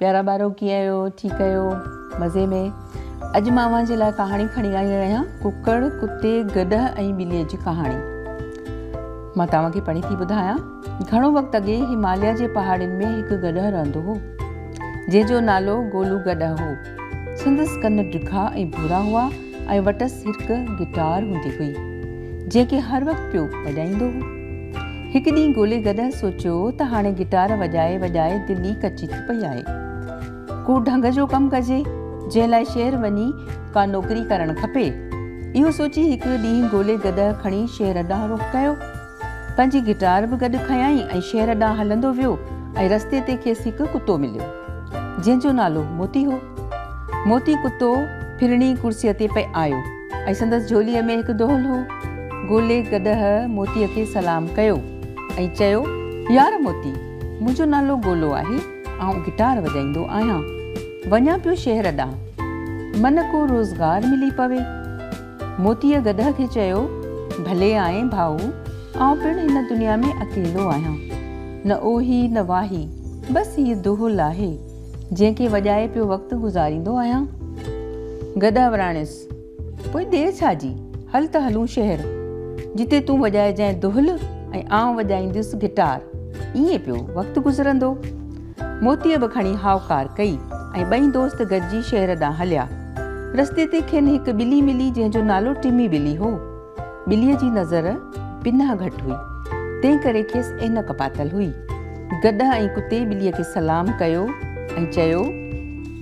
پيارا ٻارو ڪيئن آهيو ٺيڪ آهيو مزي ۾ اڄ مان اوهان جي لاء ڪهاڻي کڻي آئي آهيان ڪڪڙ ڪتي گڏهه ۽ ٻلي جي ڪهاڻي مان توهان کي پڙهي ٿي ٻڌايان گهڻو وقت اڳي هماليا جي پهاڙين ۾ هڪ گڏهه رهندو هو جنهن جو نالو گولو گڏهه هو سندس ڪن ڊگها ۽ ڀورا هئا ۽ وٽس هڪ گٽار هوندي هئي، جنهن کي هر وقت پيو وڄائيندو هو. هڪ ڏينهن گولي گڏهه سوچيو ته هاڻي گٽار وڄائي وڄائي دل ئي ڪچي ٿي پئي آهي. ڪو ڍنگ جو ڪم ڪجي، جنهن لاء شهر وڃي ڪا نوڪري ڪرڻ کپي. اهو سوچي هڪ ڏينهن گولي گڏهه کڻي شهر ڏانهن رخ ڪيو. پنهنجي گٽار به گڏ کنيائين ۽ شهر ڏانهن هلندو ويو ۽ رستي تي کيس هڪ ڪتو مليو، جنهن جو نالو موتي هو. موتي ڪتو ڦرڻي ڪرسيء تي پئي آيو ۽ سندس جهوليء ۾ هڪ دهل هو. گولي گڏهه موتيء کي سلام ڪيو ۽ چيو، يار موتي، منهنجو نالو گولو آهي، آئون گٽار وڄائيندو آهيان. وڃان پيو شهر ڏانهن. من ڪو روزگار ملي پوي. موتيء گڏهه کي چيو، ڀلي آئين ڀائو، آئون پڻ هن دنيا ۾ اڪيلو آهيان. نه اوهي نه واهي، بس هيء دهل آهي، جنهن کي وڄائي پيو وقت گذاريندو آهيان. گڏهه وراڻيس، پوء دير ڇا جي، هل ته هلون شهر، جتي تون وڄائجانء دهل ۽ آئون وڄائيندس گٽار، ائين پيو وقت گذرندو. موتيء به کڻي هائوڪار ڪئي ۽ ٻئي دوست گڏجي شهر ڏانهن هليا. رستي تي کين هڪ ٻلي ملي جنهن جو نالو ٽمي ٻلي هو. ٻليء جي نظر بنهه گهٽ هئي، تنهن ڪري کيس عينڪ پاتل هئي. گڏهه ۽ ڪتي ٻليء کي سلام ڪيو ۽ چيو،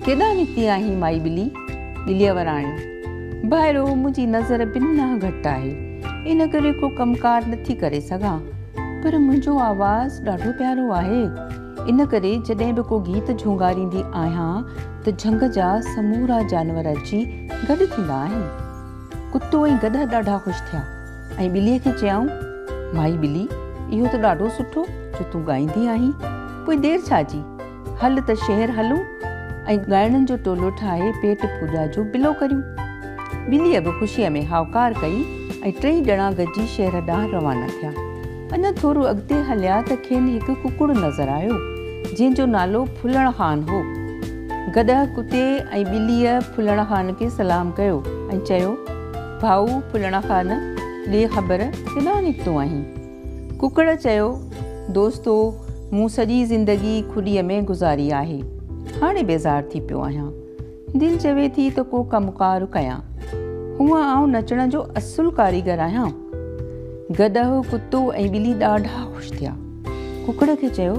ڪيڏانهن نڪتي آهين مائي ٻلي؟ ٻليء وراڻيو، ڀائرو، منهنجي نظر بنهه گهٽ آهي، ان ڪري ڪو ڪم ڪار نٿي ڪري سگهان، پر منهنجو آواز ڏاڍو پيارو آهي. ان ڪري جڏهن به ڪو گيت جهونگاريندي آهيان ته جهنگ جا سمورا جانور اچي گڏ ٿيندا آهن. ڪتو ۽ گڏهه ڏاڍا خوش ٿيا ۽ ٻليء کي چيائون، مائي ٻلي، اهو ته ڏاڍو سٺو جو تون ڳائيندي آهين، پوء دير ڇا جي؟ هل ته شهر هلون ۽ ڳائڻن جو ٽولو ٺاهي پيٽ پوڄا جو بلو ڪريون. ٻليء به خوشيء ۾ هائوڪار ڪئي ۽ ٽئي ڄڻا گڏجي شهر ڏانهن روانا ٿيا. اڃا ٿورو اڳتي هليا ته کين هڪ ڪڪڙ نظر آيو، جنهن جو نالو ڦلڻ خان هو. گڏهه، ڪتي ۽ ٻليء ڦلڻ خان کي سلام ڪيو ۽ چيو، ڀائو ڦلڻ خان، ڏي خبر، ڪيڏانهن نڪتو آهين؟ ڪڪڙ چيو، دوستو، مون سڄي زندگي کڏيء ۾ گذاري آهي، هاڻي بيزار ٿي پيو آهيان. دل چوي ٿي ته ڪو ڪم ڪار ڪيان. هونء آئون نچڻ جو اصل ڪاريگر آهيان. گڏهه، ڪتو ۽ ٻلي ڏاڍا خوش ٿيا. ڪڪڙ کي چيو،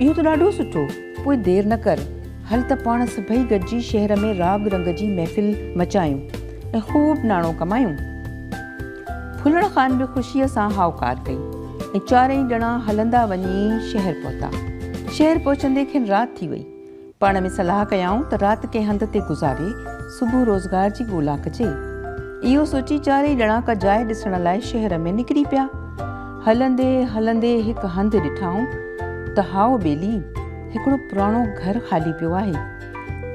اهو ته ڏاڍو سٺو، پوء دير نه ڪر، هل ته پاڻ سڀئي گڏجي شهر ۾ راڳ رنگ جي محفل مچايون ۽ خوب ناڻو ڪمايون. ڦلڻ خان به خوشيء سان هائوڪار ڪئي ۽ چارئي ڄڻا هلندا وڃي شهر پهتا. شهر پهچندي کين رات ٿي وئي. پاڻ ۾ صلاح ڪيائون ته رات ڪنهن هنڌ تي گذاري صبح روزگار جي ڳولا ڪجي. اهو سوچي چارئي ڄڻا ڪا جاء ڏسڻ لاء شهر ۾ نڪري پيا. هلندي هلندي هڪ هنڌ ڏٺائون ته هائو ٻيلي، هڪڙو پراڻو گهر خالي پيو آهي.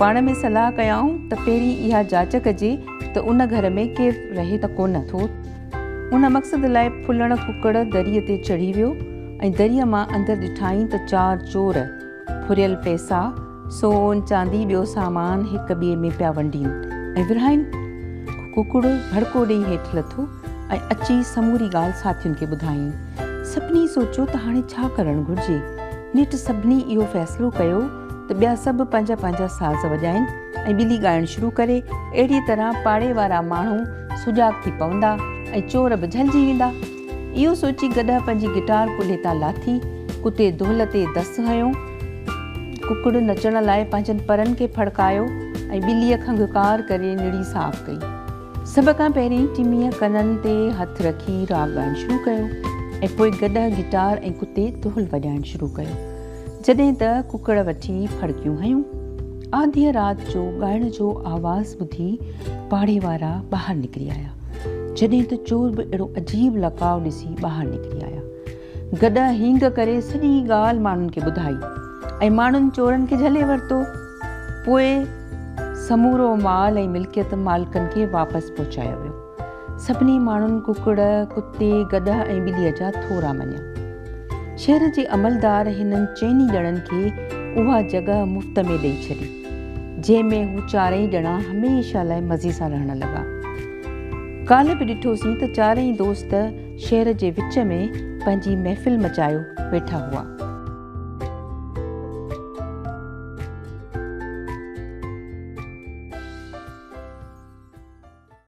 پاڻ ۾ صلاح ڪيائون ته پهرين اها جاچ ڪجي ته ان گهر ۾ ڪير رهي ته ڪونه ٿو. ان مقصد لاء ڦلڻ ڪڪڙ دريء تي چڙهي ويو ۽ دريء مان اندر ڏٺائين ته چار چور، ڦريل پئسا، سون، چاندي ٻيو سامان هڪ ٻئي ۾ پيا ونڊين ۽ ورهائين. ڪڪڙ ڀڙڪو ڏيئي هيٺ لٿو ۽ اچي سموري ڳالهه ساٿين کي ٻڌايائين. سڀني سوچيو ته هاڻي ڇا ڪرڻ گهرجي. نيٺ سڀني اهو فيصلو ڪيو ته ٻيا سڀ پنهنجا پنهنجا ساز وڄائين ۽ ٻلي ڳائڻ شروع ڪري. اهڙيء طرح پاڙي وارا ماڻهو سجاڳ ٿي پوندا ۽ چور به جهلجي ويندا. اهو سوچي گڏهه پنهنجي گٽار ڪلهي تان لاٿي، ڪتي دهل تي دس هنيو، ڪڪڙ نچڻ لاء پنهنجن پرن کي ڦڙڪايو ۽ ٻليء کنگهڪار ڪري نڙي صاف ڪئي. سڀ کان پهرين ٽميء ڪنن تي هٿ رکي راڳ ڳائڻ شروع ڪيو ۽ پوء گڏهه گٽار ۽ ڪتي دهل وڄائڻ شروع ڪيو، جڏهن ته ڪڪڙ وٺي ڦڙڪيون هنيون. آڌيء رات جو ڳائڻ جو آواز ٻڌي پاڙي وارا ٻاهر نڪري آيا. جڏهن ته چور به اهڙو عجيب لقاء ڏسي ٻاهر نڪري آيا. گڏهه هينگ ڪري سڄي ڳالهه ماڻهن کي ٻڌائي ۽ ماڻهن چورن کي جهلي ورتو. پوء سمورو مال ۽ ملڪيت مالڪن کي واپس پهچايو ويو. سڀني ماڻهن ڪڪڙ، ڪتي، گڏهه ۽ ٻليء جا ٿورا مڃيا. شهر جي عملدار هنن چئني ڄڻن کي اها جڳهه مفت ۾ ڏئي ڇڏي، جنهن ۾ هو چارئي ڄڻا هميشه لاء مزي سان رهڻ لڳا. ڪالهه به ڏٺوسين ته چارئي دوست شهر جي وچ ۾ پنهنجي محفل مچايو ويٺا هئا.